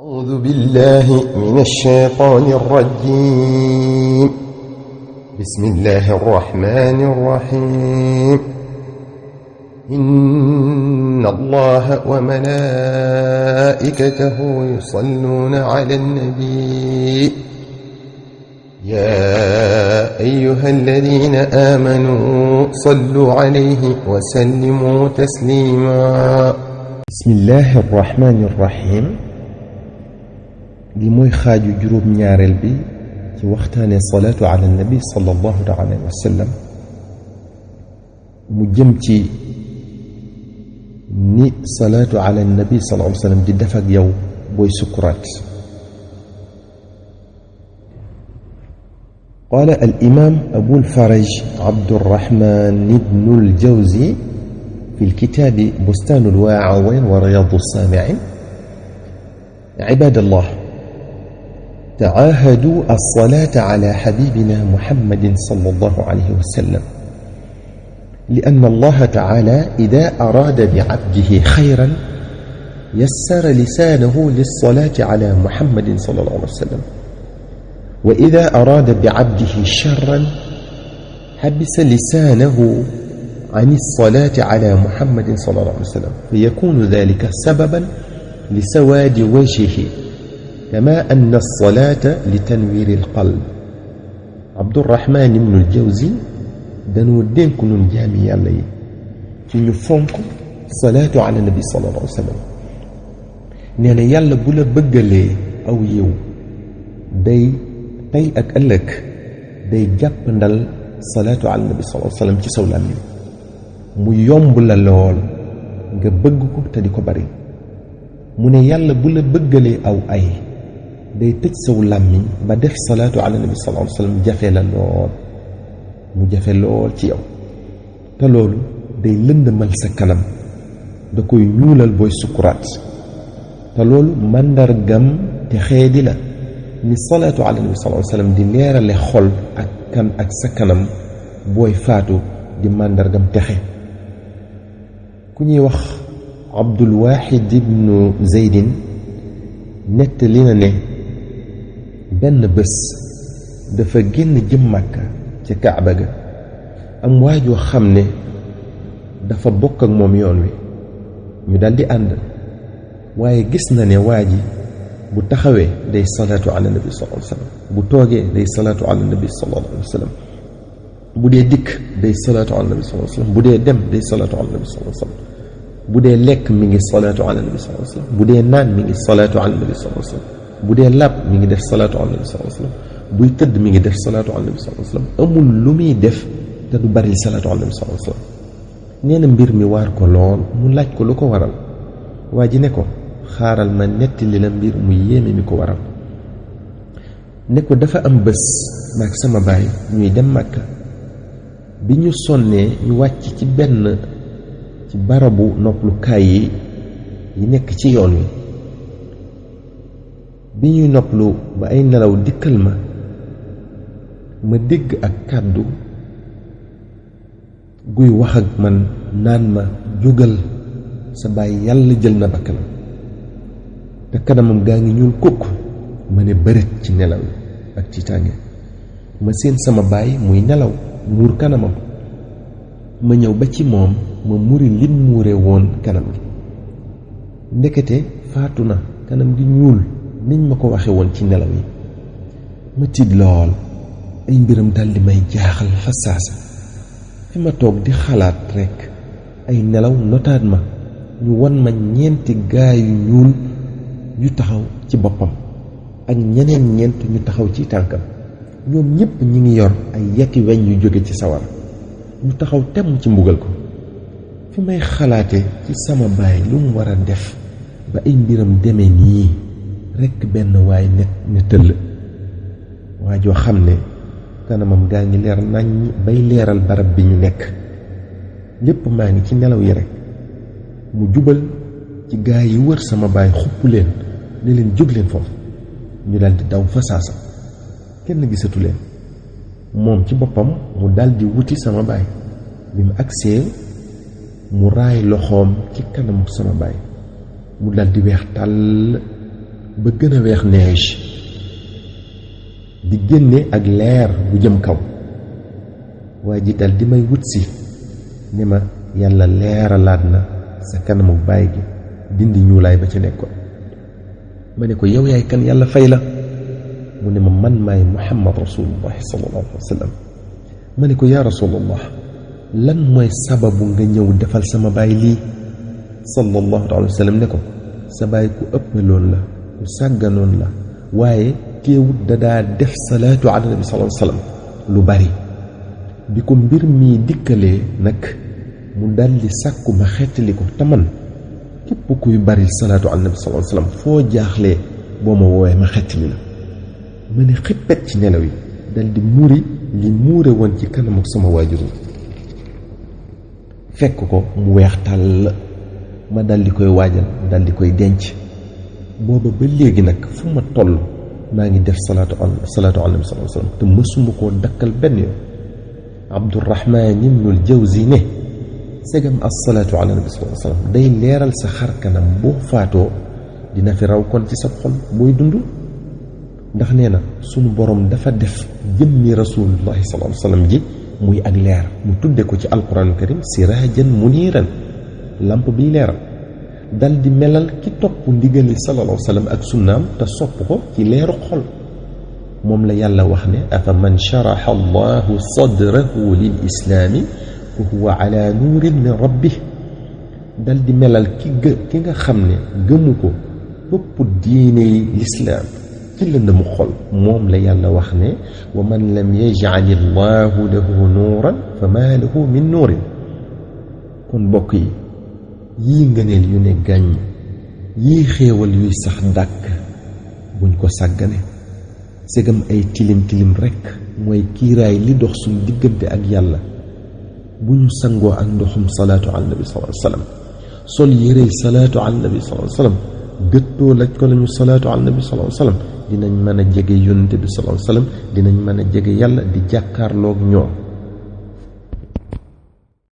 أعوذ بالله من الشيطان الرجيم. بسم الله الرحمن الرحيم. إن الله وملائكته يصلون على النبي يا أيها الذين آمنوا صلوا عليه وسلموا تسليما. بسم الله الرحمن الرحيم. li mooy xaaju juróom ñaareel bi ci waxtaane salaatu ala nabi sallallahu alayhi wa sallam mu jëm ci ni salaatu ala nabi sallallahu alayhi wa sallam di def ak yow booy sukuraat. qaala al imaam abul faraj abdurrahman ibnul jawzi fi lkitaabi bustaanul waa'iziin wa riyaadu saami'iin. ibaadallah, تعاهدوا الصلاة على حبيبنا محمد صلى الله عليه وسلم، لأن الله تعالى إذا أراد بعبده خيرا يسر لسانه للصلاة على محمد صلى الله عليه وسلم، وإذا أراد بعبده شرا حبس لسانه عن الصلاة على محمد صلى الله عليه وسلم، فيكون ذلك سببا لسواد وجهه، كما أن الصلاة لتنوير القلب. عبد الرحمن بن الجوزي danoo dénk nun jaami yàlla yi ci ñu fonk salaatu ala nabi sallallahu alayhi wa sallam. nee na yàlla bu la bëggalee aw yiw day tey ak ëllëg day jàppandal salaatu ala nabi sallallahu alayhi wa sallam ci saw làmmiñ mu yomb la lool nga bëgg ko te di ko bari. mu ne yàlla bu la bëggalee aw ay day tëj saw làmmiñ ba def salaatu ala nabi sallallahu alayhi wa sallam jafe la lool, mu jafe lool ci yow, te loolu day lëndëmal sa kanam, da koy ñuulal booy sukuraat, te loolu màndargam te xeedi la ni salaatu ala nabi sallallahu alayhi wa sallam di leerale xol ak sa kanam booy faatu di màndargam texe. ku ñuy wax Abdul Wahid ibnu Zeydin nettali na ne benn bés dafa génn jëm Màkka ca Kaaba ga, am waajoo xam ne dafa bokk ak moom yoon wi, ñu daldi ànd, waaye gis na ne waa ji bu taxawee day salaatu ala nabi sallallahu alayhi wa sallam, bu toogee day salaatu ala nabi sallallahu alayhi wa sallam, bu dee dikk day salaatu ala nabi sallallahu alayhi wa sallam, bu dee dem day salaatu ala nabi sallallahu alayhi wa sallam, bu dee lekk mi ngi salaatu ala nabi sallallahu alayhi wa sallam, bu dee naan mi ngi salaatu ala nabi sallallahu alayhi wa sallam, bu dee làpp mi ngi def salaatu ala nabi sallallahu alayhi wa sallam, buy tëdd mi ngi def salaatu ala nabi sallallahu alayhi wa sallam. amul lu muy def te du bari salaatu ala nabi sallallahu alayhi wa sallam. nee na mbir mi waar ko lool, mu laaj ko lu ko waral. waa ji ne ko xaaral ma nettali la mbir mu yéeme mi ko waral. ne ko dafa am bés maag sama baay ñuy dem Màkka, bi ñu sonnee ñu wàcc ci barabu noppalukaay yi nekk ci yoon wi. bi ñuy noppalu ba ay nelaw dikkal ma dégg ak kàddu guy wax ak man naan ma jógal, sa baay yàlla jël na bakkanam, te kanamam gaa ngi ñuul kukk. ma ne bërit ci nelaw yi ak tiitaange, ma seen sama baay muy nelaw muur kanamam, ma ñëw ba ci moom ma muri lim muure woon kanam gi. ndekete faatu na, kanam gi ñuul niñ ma ko waxe woon ci nelaw yi. ma tiit lool, ay mbiram daldi may jaaxal fa saasa. fi ma toog di xalaat rekk ay nelaw notaat ma, ñu won ma ñeenti gaa yu ñuul yu taxaw ci boppam ak ñeneen ñeent ñu taxaw ci tànkam. ñoom ñépp ñi ngi yor ay yati weñ yu jóge ci sawara, ñu taxaw temm ci mbugal ko. fi may xalaate ci sama baay lu mu war a def ba ay mbiram demee nii rekk benn waay ne tëll, waa joo xam ne kanamam gaa ngi leer nañ bay leeral barab bi ñu nekk. lépp maa ngi ci nelaw yi rekk mu jubal ci gaa yi wër sama baay, xupp leen ne leen jóg leen foofu. ñu daldi daw fa saasa, kenn gisatu leen. moom ci boppam mu daldi wuti sama baay. bi mu agsee mu raay loxoom ci kanamu sama baay, mu daldi weex tàll ba gën a weex neige di génne ak leer bu jëm kaw waa ji dal di may wut si ne ma yàlla leeralaat na sa kanamu baay gi dindi ñuulaay ba ci nekkoon ma ne ko yow yaay kan yàlla fay la mu ne ma man maay Muhammad rasulullah sallallahu alayhi wa sallam ma ne ko yaa rasulullah lan mooy sababu nga ñëw defal sama baay lii sallallahu alayhi wa sallam ne ko sa baay ku ëppaloon la ku sàgganoon la waaye teewut dadaa def salaatu ala nabi sallallahu alayhi wa sallam lu bari bi ko mbir mii dikkalee nag mu daldi sàkku ma xettali ko te man képp kuy bari salaatu ala nabi sallallahu alayhi wa sallam foo jaaxlee boo ma woowee ma xettali la ma ne xippet ci nelaw yi daldi muri li muure woon ci kanam ak sama waajur fekk ko mu weex tàll ma daldi koy waajal daldi koy denc booba ba léegi nag fu ma toll maa ngi def salaatu ala nabi sallallahu alayhi wa sallam te mësuma koo dakkal benn yoon Abdurrahman ibnul Jawzi ne segam as-salaatu ala nabi sallallahu alayhi wa sallam day leeral sa xar kanam boo faatoo dina fi raw kon ci sa xol booy dund ndax nee na sunu borom dafa def jëmmi rasulullahi sallallahu alayhi wa sallam ji muy ak leer mu tudde ko ci alquranu karim siraajan muniiran lamp biy leeral dal di melal ki topp ndigali sallallahu alayhi wa sallam ak sunnaam te sopp ko ci leeru xol moom la yàlla wax ne afa man sharaxa allahu sadrahu lil islaami fa huwa ala nuurin min rabbih dal di melal ki nga xam ne gëmu ko bëpp diine yi lislaam ci lëndëmu xol moom la yàlla wax ne wa man lam yaj'ali allahu lahu nuuran fa maa lahu min nuurin kon mbokk yi yii ngëneel yu ne gàññ yii xéewal yuy sax dàkk buñ ko sàggane segam ay tilim tilim rekk mooy kiiraay li dox suñ diggante ak yàlla bu ñu sangoo ak ndoxum salaatu ala nabi sallallahu alayhi wa sallam sol yérey salaatu ala nabi sallallahu alayhi wa sallam gëttoo laj ko lañu salaatu ala nabi sallallahu alayhi wa sallam dinañ mën a jege yonente bi sallallahu alayhi wa sallam dinañ mën a jege yàlla di jàkkaarloog ñoom